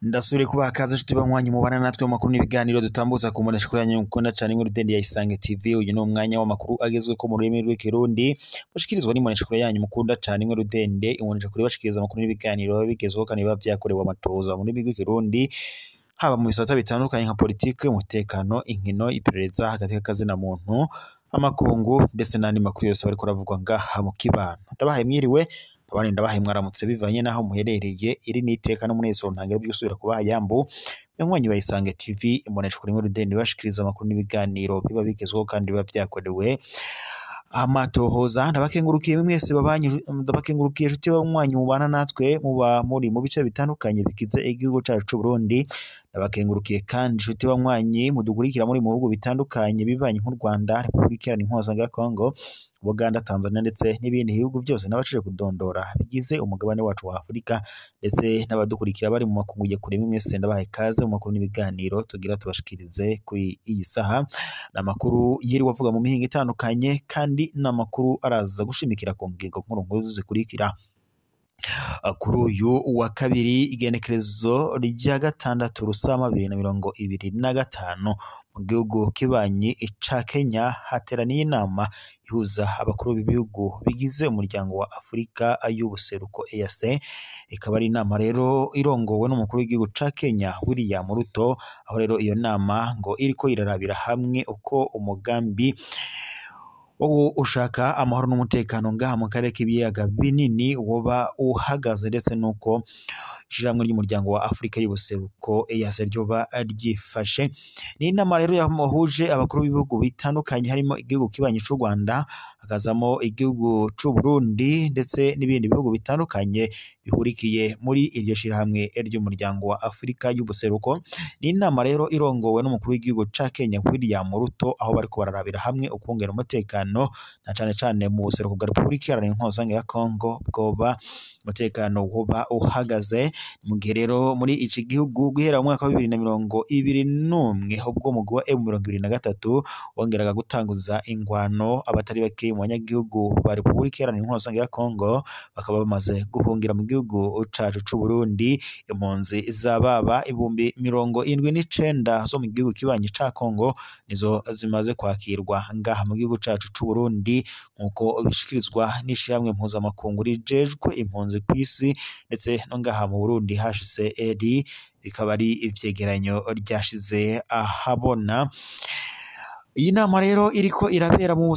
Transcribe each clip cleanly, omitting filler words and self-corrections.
Ndasubire kubaha kaze nshuti banywanyi mubana natwe mu makuru n'ibiganiro dutambutsa ku mbonesha kuri yanyu mukunda cane inkuru ndende ya Isange TV. Uyu ni umwanya w'amakuru agezweko mu rurimi rw'ikirundi mushikirizwa n'imbonesha kuri yanyu mukunda cane inkuru ndende. Imbonesha kuri bashikiriza amakuru n'ibiganiro biba bigezweho kandi biba vyakorewe amatohoza mu rurimi rw'ikirundi, haba mu bisata bitandukanye nka politike, umutekano, inkino, iperereza, hagati y'akazina muntu, amakungu ndetse n'andi makuru yose bariko aravugwa ngaha mu kibano. Ndabahaye mwiriwe, abandi ndabahaye mwaramutse bivanye n'aho muherereye. Iri ni iteka n'umunezero ntangere byo gusubira kubaha yambu mwe wa Isange TV, imbonesha kuri inkuru ndende bashikiriza amakuru n'ibiganiro biba bigezweho kandi biba vyakorewe amatohoza. Ndabakengurukiye mwese babanyi, ndabakengurukiye nshuti banywanyi mubana natwe muba muri mu bice bitandukanye bigize igihugu cacu c'u Burundi. Ndabakengurukiye kandi nshuti banywanyi mudukurikira muri mu bihugu bitandukanye bibanyi nk'u Rwanda, Repubulika Iharanira Intwaro ya Congo, Uganda, Tanzania ndetse n'ibindi bihugu byose nabashije kudondora bigize umugabane wacu wa Afurika, ndetse n'abadukurikira bari mu makungu ya kure. Mwese ndabahaye ikaze mu makuru n'ibiganiro tugira tubashikirize kuri iyi saha. Ni amakuru yiriwe avuga mu mihingo itandukanye kandi n'amakuru araza gushimikira ku ngingo nkuru nkuru zikurikira. Kuri uyu wa kabiri igenekerezo rya 6 Rusama 2025 mu gihugu kibanyi ca Kenya hateraniye inama ihuza abakuru b'ibihugu bigize umuryango wa Afurika y'ubuseruko EAC. Ikaba ari inama rero irongowe n'umukuru w'igihugu ca Kenya William Ruto, aho rero iyo nama ngo iriko irarabira hamwe uko umugambi wo ushaka amahoro n'umutekano ngaha mu karere k'ibiyaga binini woba uhagaze, ndetse nuko ishirahamwe ry'umuryango wa Afurika y'ubuseruko EAC ryoba ryifashe. Ni inama rero yahuje abakuru b'ibihugu bitandukanye harimo igihugu kibanyi c'u Rwanda, hakazamo igihugu c'u Burundi ndetse n'ibindi bihugu bitandukanye bihurikiye muri iryo shirahamwe ry'umuryango wa Afurika y'ubuseruko. Ni inama rero irongowe n'umukuru w'igihugu ca Kenya William Ruto, aho bariko bararabira hamwe ukungera umutekano na cane cane mu buseruko bwa Repubulika Iharanira Intwaro ya Congo bwoba umutekano woba uhagaze. Mu gihe rero muri iki gihugu guhera mu mwaka wa 2021 ubwo umugwi wa M23 wongeraga gutanguza ingwano, abatari bake mu banyagihugu ba Repubulika Iharanira Intwaro ya Congo bakaba bamaze guhungira mu gihugu cacu c'u Burundi. Impunzi z'ababa 79,000 zo mu gihugu kibanyi ca Congo nizo zimaze kwakirwa ngaha mu gihugu cacu c'u Burundi, nkuko bishikirizwa n'ishirahamwe mpuzamakungu rijejwe impunzi kw'isi ndetse no ngaha mu Burundi HCR, bikaba ari ivyegeranyo ryashize ahabona. Iyi nama rero iriko irabera mu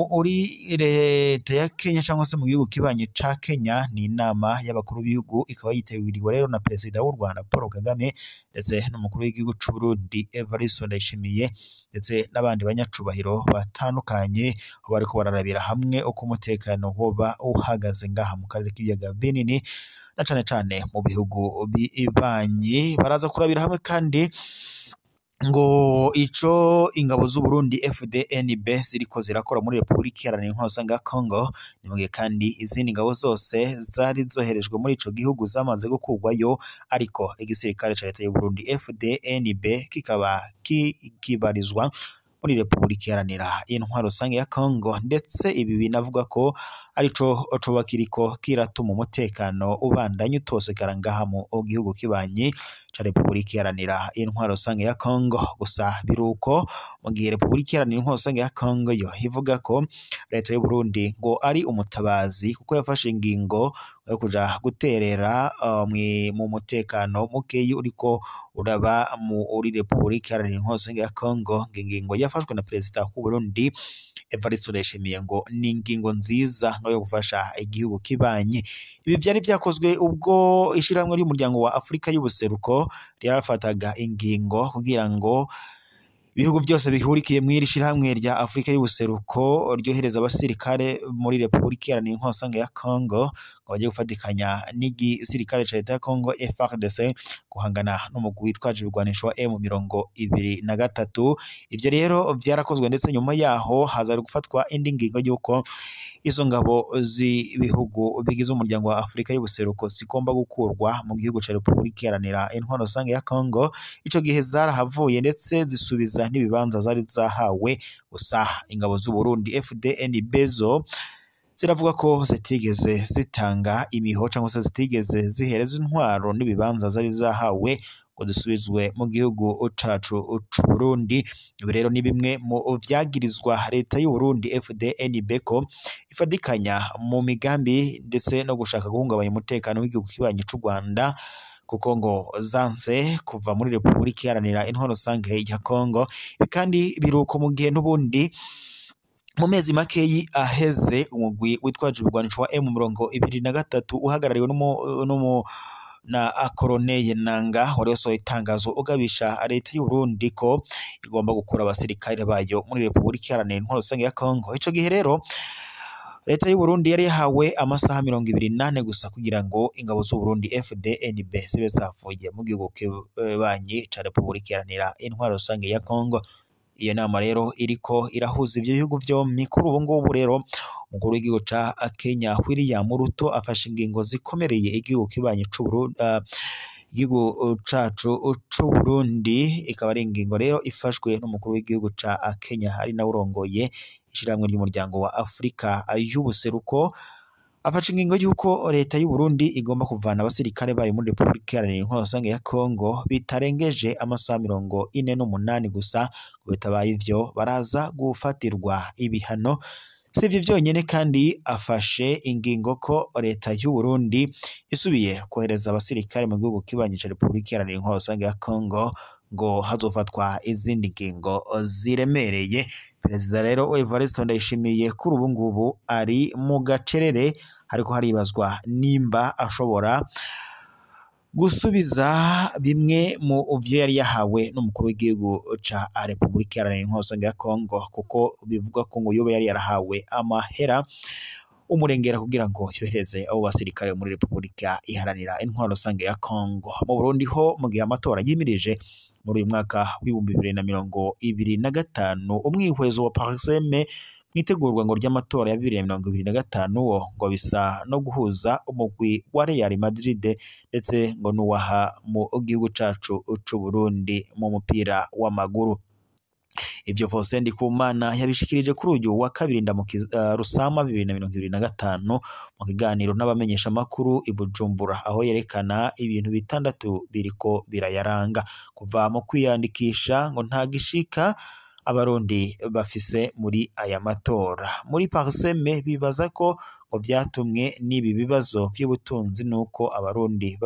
muri leta ya Kenya cyangwa se mu gihugu kibanyi ca Kenya. Ni inama y'abakuru b'ibihugu ikaba yitabiriwe rero na perezida w'u Rwanda Paul Kagame ndetse n'umukuru w'igihugu c'u Burundi Evariste Ndayishimiye ndetse n'abandi banyacubahiro batandukanye, aho bariko bararabira hamwe uko umutekano woba uhagaze ngaha mu karere k'ibiyaga binini na cane cane mu bihugu bibanyi. Baraza kurabira hamwe kandi ngo ico ingabo z'u Burundi FDNB ziriko zirakora muri Repubulika Iharanira Intwaro ya Congo. Ni mu gihe kandi izindi ngabo zose zari zoherejwe muri ico gihugu zamaze gukurwayo, ariko igisirikare ca leta y'u Burundi FDNB kikaba kikibarizwa muri Repubulika Iharanira Intwaro Rusange ya Congo, ndetse ibi binavuga ko arico coba kiriko kiratuma umutekano ubandanya utosekara ngaha mu gihugu kibanyi ca Repubulika Iharanira Intwaro Rusange ya Congo. Gusa biruko mu gihe Repubulika Iharanira Intwaro Rusange ya Congo yo ivuga ko leta y'u Burundi ngo ari umutabazi kuko yafashe ingingo yo kuja guterera mu mutekano mukeyi uriko uraba muri Repubulika Iharanira Intwaro Rusange ya Congo. Ingingo yafashwe na perezida w'u Burundi Evariste Ndayishimiye ngo ni ingingo nziza yo gufasha igihugu kibanyi. Ibi vyari vyakozwe ubwo ishirahamwe ry'umuryango wa Afurika y'ubuseruko ryarafataga ingingo kugira ngo ibihugu byose bihurikiye mw'iri shirahamwe rya Afurika y'ubuseruko ryohereza abasirikare muri Repubulika Iharanira Intwaro ya Congo ngo baje gufatikanya n'igisirikare ca leta ya Congo FARDC guhangana n'umugwi witwaje ibigwanisho wa M23. Ivyo rero vyarakozwe, ndetse nyuma yaho haza gufatwa indi ngingo y'uko izo ngabo z'ibihugu bigize umuryango wa Afurika y'ubuseruko zigomba gukurwa mu gihugu ca Repubulika Iharanira Intwaro ya Congo. Ico gihe zarahavuye ndetse zisubiza gusubiza n'ibibanza zari zahawe. Gusa ingabo z'u Burundi FDNB zo ziravuga ko zitigeze zitanga imiho cyangwa se zitigeze zihereza intwaro n'ibibanza zari zahawe ngo zisubizwe mu gihugu cacu c'u Burundi. Ibi rero ni bimwe mu vyagirizwa leta y'u Burundi FDNB ko ifadikanya mu migambi ndetse no gushaka guhungabanya umutekano w'igihugu kibanyi c'u Rwanda, kuko ngo zanse kuva muri Repubulika Iharanira Intwaro Rusange ya Kongo. Ibi kandi biruko mu gihe n'ubundi mu mezi makeyi aheze umugwi witwaje ibigwanisho wa M23 uhagarariwe n'umu na Koroneye Nanga wari wasohoye itangazo ugabisha leta y'u Burundi ko igomba gukura abasirikare bayo muri Repubulika Iharanira Intwaro Rusange ya Kongo. Ico gihe rero leta y'u Burundi yari yahawe amasaha 24 gusa kugira ngo ingabo z'u Burundi FDNB zibe zavuye mu gihugu kibanyi ca Repubulika Iharanira Intwaro Rusange ya Kongo. Iyo nama rero iriko irahuza ivyo bihugu vyompi. Kuri ubu ngubu rero umukuru w'igihugu ca Kenya William Ruto afashe ingingo zikomereye igihugu kibanyi c'u Burundi, igihugu cacu c'u Burundi. Ikaba ari ingingo rero ifashwe n'umukuru w'igihugu ca Kenya ari nawe urongoye ishirahamwe ry'umuryango wa Afrika y'ubuseruko. Afashe ingingo y'uko leta y'u Burundi igomba kuvana abasirikare bayo muri Repubulika Iharanira Intwaro Rusange ya Kongo bitarengeje amasaha 48 gusa, ngo bitabaye ivyo baraza gufatirwa ibihano. Si ivyo vyonyene kandi afashe ingingo ko leta y'u Burundi isubiye kohereza abasirikare mu gihugu kibanyi ca Repubulika Iharanira Intwaro Rusange ya Kongo ngo hazofatwa izindi ngingo ziremereye. Perezida rero Evariste Ndayishimiye kuri ubu ngubu ari mu gacerere, ariko haribazwa nimba ashobora gusubiza bimwe mu vyo yari yahawe n'umukuru w'igihugu ca Repubulika Iharanira Intwaro Rusange ya Kongo, kuko bivugwa ko ngo yoba yari yarahawe amahera umurengera kugira ngo yohereze abo basirikare muri Repubulika Iharanira Intwaro Rusange ya Kongo. Mu Burundi ho mu gihe amatora yimirije muri uyu mwaka w'2025, umwihwezo wa Parseme mwitegurwa ngo ry'amatora ya 2025 wo ngo bisa no guhuza umugwi wa Real Madrid ndetse ngo nuwaha mu gihugu cacu c'u Burundi mu mupira w'amaguru. Ivyo Faustin Ndikumana yabishikirije kuri uyu wa kabiri Ndamukiza Rusama 2025 mu kiganiro n'abamenyesha makuru i Bujumbura, aho yerekana ibintu bitandatu biriko birayaranga. Kuva mu kwiyandikisha ngo nta gishika abarundi bafise muri aya matora. Muri Parseme bibaza ko ngo vyatumwe n'ibi bibazo vy'ubutunzi nuko abarundi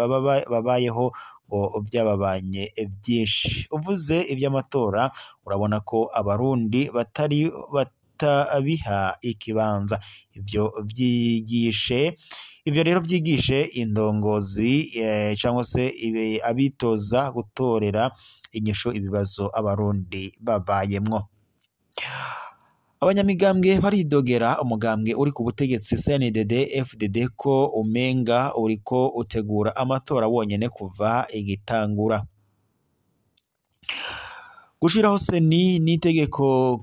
babayeho ngo vyababanye vyinshi. Uvuze ivy'amatora urabona ko abarundi batari batabiha ikibanza. Ivyo rero vyigishe indongozi cyangwa se abitoza gutorera inyishu ibibazo abarundi babayemwo. Abanyamigambwe baridogera umugambwe uri ku butegetsi CNDD FDD ko umenga uriko utegura amatora wonyene kuva igitangura. Gushiraho seni n'itegeko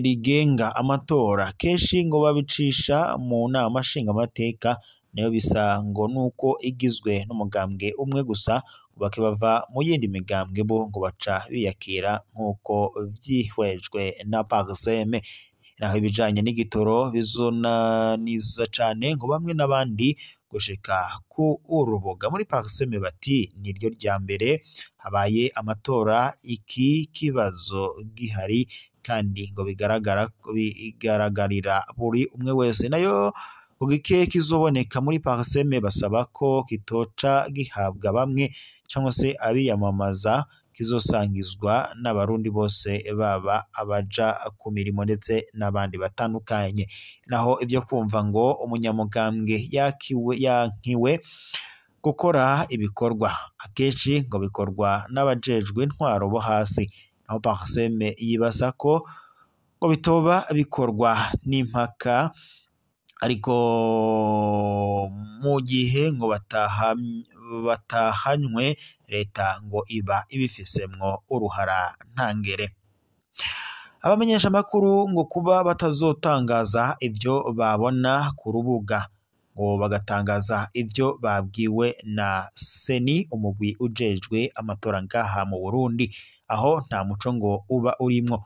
rigenga amatora kenshi ngo babicisha mu nama nshingamateka, nayo bisa ngo nuko igizwe n'umugambwe umwe gusa, bake bava mu yindi migambwe bo ngo baca biyakira nk'uko vyihwejwe na Parseme. Naho ibijanye n'igitoro bizonaniza cane ngo bamwe n'abandi gushika ku urubuga. Muri Parseme bati niryo rya mbere habaye amatora iki kibazo gihari, kandi ngo bigaragarira buri umwe wese. Nayo gike kizoboneka muri Parseme basaba ko kitoca gihabwa bamwe cyangwa se abiyamamaza, kizosangizwa n'abarundi bose baba abaja ku mirimo ndetse n'abandi batandukanye. Naho ibyo kumva ngo umunyamugambwe yankiwe gukora ibikorwa akenshi ngo bikorwa n'abajejwe intwaro bo hasi. Naho Parseme yibasa ko ngo bitoba bikorwa n'impaka, ariko mu gihe ngo batahanywe leta ngo iba ibifisemwo uruhara ntangere. Abamenyesha makuru ngo kuba batazotangaza ivyo babona ku rubuga ngo bagatangaza ivyo babwiwe na CENI, umugwi ujejwe amatora ngaha mu Burundi, aho nta muco ngo uba urimwo.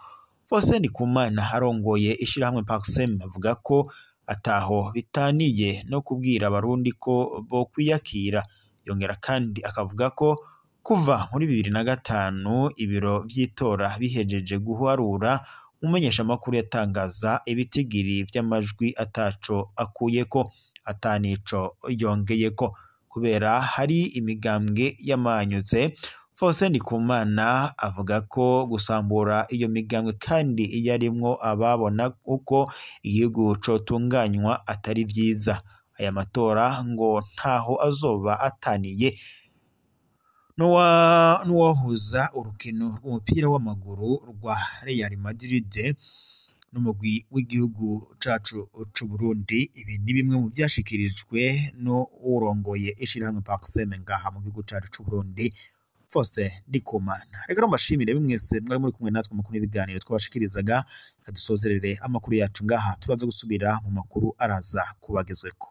Faustin Ndikumana arongoye ishirahamwe Parsem avuga ko ataho bitaniye no kubwira abarundi ko bokwiyakira. Yongera kandi akavuga ko kuva muri 2005 ibiro vy'itora bihejeje guharura, umumenyeshamakuru yatangaza ibitigiri vy'amajwi ataco akuyeko atanico yongeyeko, kubera hari imigambwe yamanyutse. Faustin Ndikumana avuga ko gusambura iyo migambwe kandi iyarimwo ababona uko igihugu cotunganywa atari vyiza. Aya matora ngo ntaho azoba ataniye n'uwahuza urukino rw'umupira w'amaguru rwa Real Madrid n'umugwi w'igihugu cacu c'Uburundi. Ibi ni bimwe mu vyashikirijwe n'uwurongoye ishirahamwe Parsem ngaha mu gihugu cacu c'Uburundi, Faustin Ndikumana. Reka rero mbashimire mwese mwari muri kumwe natwe mu makuru n'ibiganiro twabashikirizaga. Reka dusozerere amakuru yacu ngaha, turaza gusubira mu makuru araza kubagezweko.